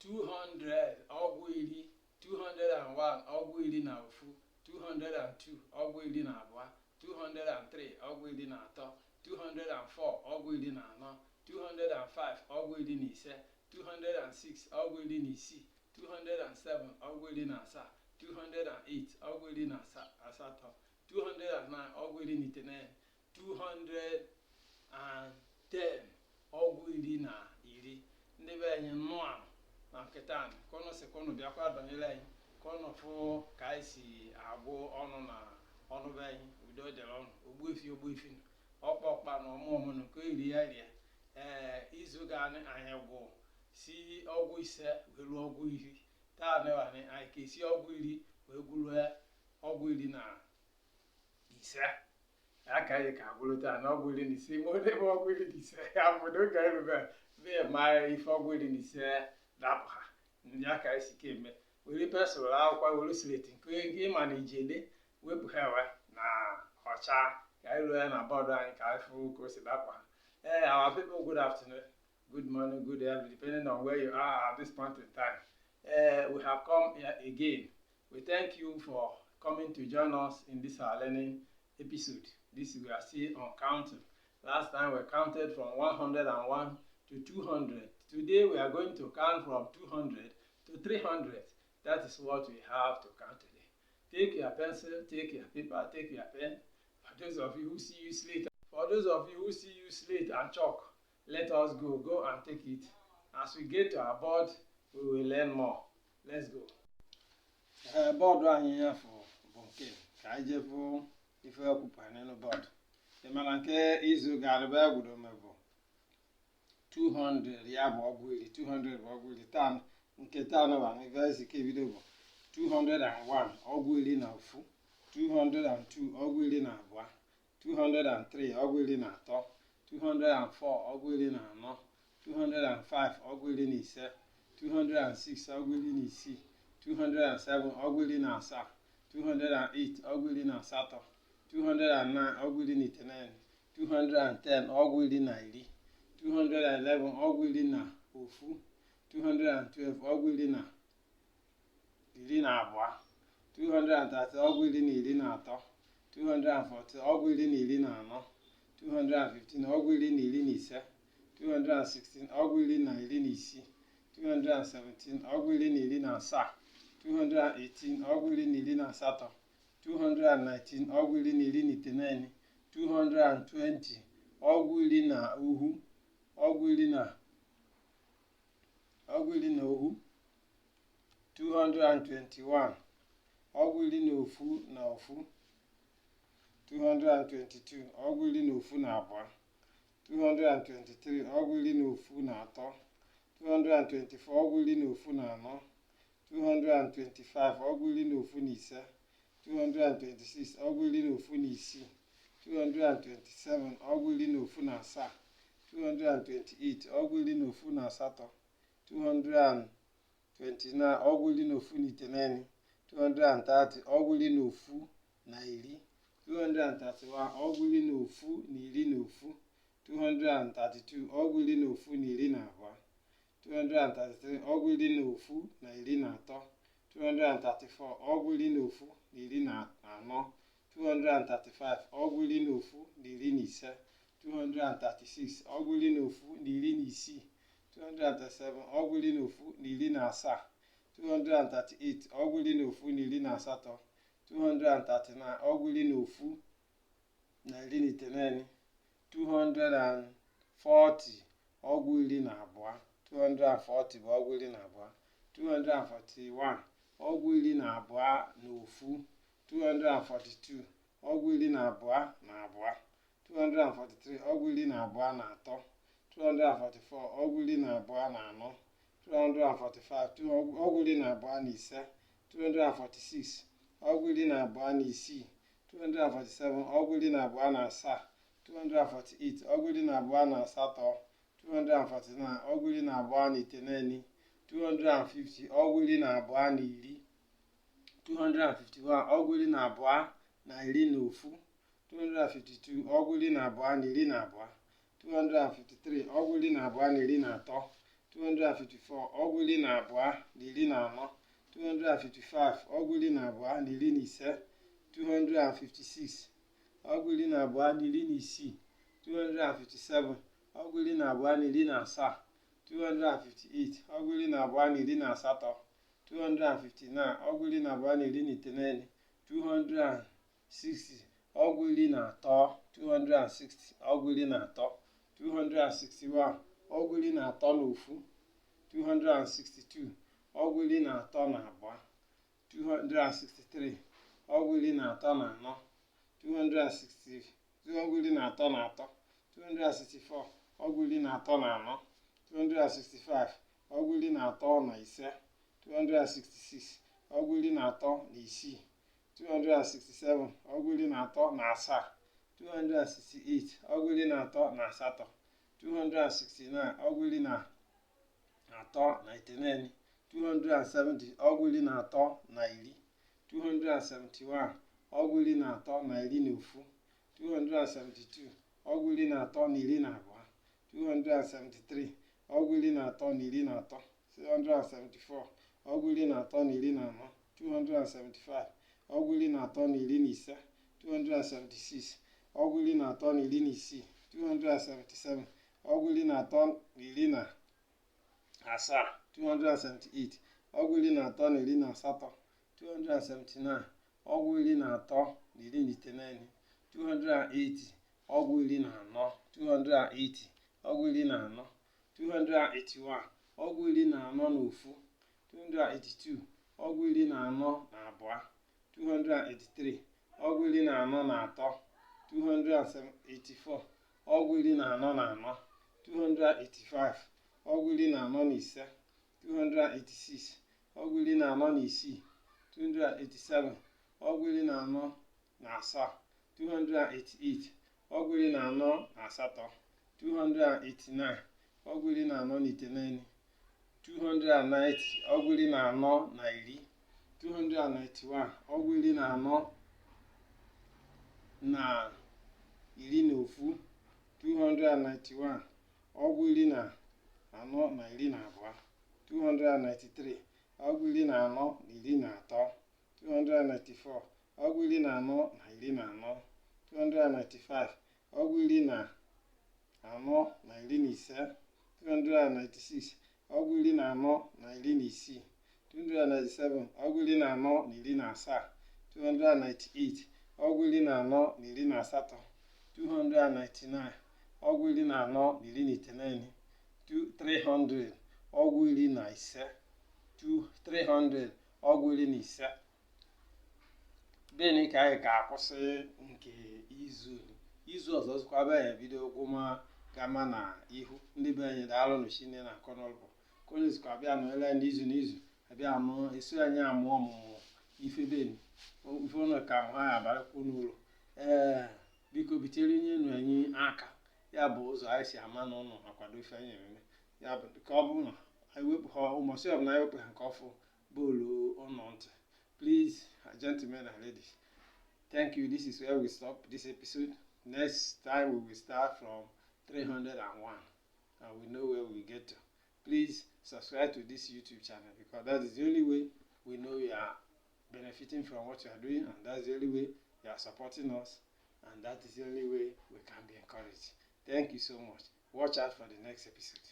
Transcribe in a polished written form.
200 ọgụ iri, 201 ọgụ iri na ofu, 202 ọgụ iri na abụọ, 203 ọgụ iri na atọ, 204 ọgụ iri na anọ, 205 ọgụ iri na ise, 206 ọgụ iri na isii, 207 ọgụ iri na asaa, 208 ọgụ iri na asatọ, 209 ọgụ iri na iteghete, 210 ọgụ iri na iri. Ndị be anyị, nnụọ na nke taa ka ụnụ si ka ụnụ bịakwa dọnyere anyị ka ụnụ fụ ka anyị si agụ ọnụ na ọnụ be anyị. Udo dịrị ọnụ. Ogbuefi ogbuefi, ọkpa ọkpa na ọmụ ọmụ nke iri ya rie. Ee, izu ga anyị gwụ si ọgụ ise wee ruo ọgụ iri. Taa nịwanị anyị ka esi ọgụ iri wee gwurue ọgụ iri na ise ya ka anyị ka agwụrụ taa na ọgụ iri na ise. Ma onye bụ ọgụ iri na ise ya bụ na oge anyị rube bee ma ife ọgụ iri na ise dapụ ha ya ka anyị si ka eme. Were pencil, akwụkwọ, were slate nke ịma na iji ede wepụ ha ewe na ọcha ka anyị ruo ya na board anyị ka anyị fụ ka o si dapụ ha. Ee, our people, good afternoon, good morning, good evening, depending on where you are at this point in time. We have come here again. We thank you for coming to join us in this our learning episode. This we are still on counting. Last time we counted from 101 to 200. Today we are going to count from 200 to 300. That is what we have to count today. Take your pencil, take your paper, take your pen. For those of you who see you slate, for those of you who see you slate and chalk, let us go. Go and take it. As we get to our board, we will learn more. Let's go. Ee, board anyị ya fụ bụ nke ka anyị jee fụ ife ekwupụrụ n'elu board. Ị mara nke izu gara egwudo bụ 200, ya bụ ọgụ iri. 200 bụ ọgụ iri. Taa nke taa nọba ife esi ka ebido bụ 201 ọgụ iri na ofu, 202 ọgụ iri na abụọ, 203 ọgụ iri na atọ, 204 ọgụ iri na anọ, 205 ọgụ iri na ise, 206 ọgụ iri na isii, 207 ọgụ iri na asaa, 208 ọgụ iri na asatọ, 209 ọgụ iri na iteghete, 210 ọgụ iri na iri, 211 ọgụ iri na ofu, 212 ọgụ iri na abụọ, 230 ọgụ iri na iri na atọ, 240 ọgụ iri na iri na anọ, 215 ọgụ iri na iri na ise, 216 ọgụ iri na iri na isii, 217 ọgụ iri na iri na asaa, 218 ọgụ iri na iri na asatọ, 219 ọgụ iri na iri na iteghete, 220 ọgụ iri na ohu, ọgụ iri na ohu, 221 ọgụ iri na ofu na ofu, 222 ọgụ iri na ofu na abụọ, 223 ọgụ iri na ofu na atọ, 224 ọgụ iri na ofu na anọ, 225 ọgụ iri na ofu na ise, 226 ọgụ iri na ofu na isii, 227 ọgụ iri na ofu na asaa, 228 ọgụ iri na ofu na asatọ, 229 ọgụ iri na ofu na iteghete, 230 ọgụ iri na ofu na iri, 231 ọgụ iri na ofu na iri na ofu, 232 ọgụ iri na ofu na iri na abụọ, 233 ọgụ iri na ofu na iri na atọ, 234 ọgụ iri na ofu na iri na anọ, 235 ọgụ iri na ofu na iri na ise, 236 ọgụ iri na ofu na iri na isii, 237 ọgụ iri na ofu na iri na asaa, 238 ọgụ iri na ofu na iri na asatọ, 239 ọgụ iri na ofu na iri na iteghete, 240 ọgụ iri na abụọ, 240 bụ ọgụ iri na abụọ, 241 ọgụ iri na abụọ na ofu, 242 ọgụ iri na abụọ na abụọ, 243 ọgụ iri na abụọ na atọ, 244 ọgụ iri na abụọ na anọ, 245 ọgụ iri na abụọ na ise, 246 ọgụ iri na abụọ na isii, 247 ọgụ iri na abụọ na asaa, 248 ọgụ iri na abụọ na asatọ, 249 ọgụ iri na abụọ na iteghete, 250 ọgụ iri na abụọ na iri, 251 ọgụ iri na abụọ na iri na ofu, 252 ọgụ iri na abụọ na iri na abụọ, 253 ọgụ iri na abụọ na iri na atọ, 254 254, ọgụ 24, 255, ọgụ 25, 256, ọgụ 26, 257, ọgụ 27, 258, ọgụ 28, 259, ọgụ 29, 260, ọgụ 13, 260, ọgụ 13, 261, ọgụ 31, 262, ọgụ 32, 263, ọgụ 34, 260, ọgụ 33, 264, ọgụ 34, 265, ọgụ 35, 266, ọgụ 36, 267, ọgụ 37, 268, ọgụ 38, 269, ọgụ 39, 270, ọgụ 13, 271, ọgụ 31, 272, ọgụ 32, 273, ọgụ 33, 274, ọgụ 34, 275, ọgụ 35, 276, ọgụ 36, 277, ọgụ 37, 278, ọgụ 38, 279, ọgụ 39, 280, ọgụ 14, 280, ọgụ 14, 281, ọgụ 41, 282, ọgụ 42, 283, ọgụ 43, 284, ọgụ 44, 285, ọgụ 45, 286, ọgụ 46, 287, ọgụ 47, 288, ọgụ 48, 289, ọgụ 49, 290, ọgụ 14, 291, ọgụ 41, 291, ọgụ 42, 293, ọgụ 43, 294, ọgụ 44, 295, ọgụ 45, 296, ọgụ 46, 297, ọgụ 47, 298, ọgụ 48, 299, ọgụ 49, 300, ọgụ 15, 300, ọgụ 15. Beni ka anyị ga-akwụsị nke izu izu ọzọ zụkwa be anyị bido gwụma gama na ihu. Ndị be anyị, daalụnụ chinne na nkọnọlbụ konezikwa abịa nọnyere anyị n'izu n'izu, abịa anụ eso anyị amụ ọmụmụ ife beni ife ụnụ ka mụ anyị abalịkwu n'ụlọ. Ee, biko bitere nye nu anyị aka, ya bụ ụzọ anyị si ama na ụnụ akwado ife anyị ememe, ya bụ ka ọ bụrụ na anyị wepụ ha ụmụsị ọbụla anyị wepụ ha nke ọfụ bọọlụ ụnọ ntị. Please, gentlemen and ladies, thank you. This is where we stop this episode. Next time we will start from 301 and we know where we get to. Please subscribe to this YouTube channel, because that is the only way we know you are benefiting from what you are doing, and that's the only way you are supporting us, and that is the only way we can be encouraged. Thank you so much. Watch out for the next episode.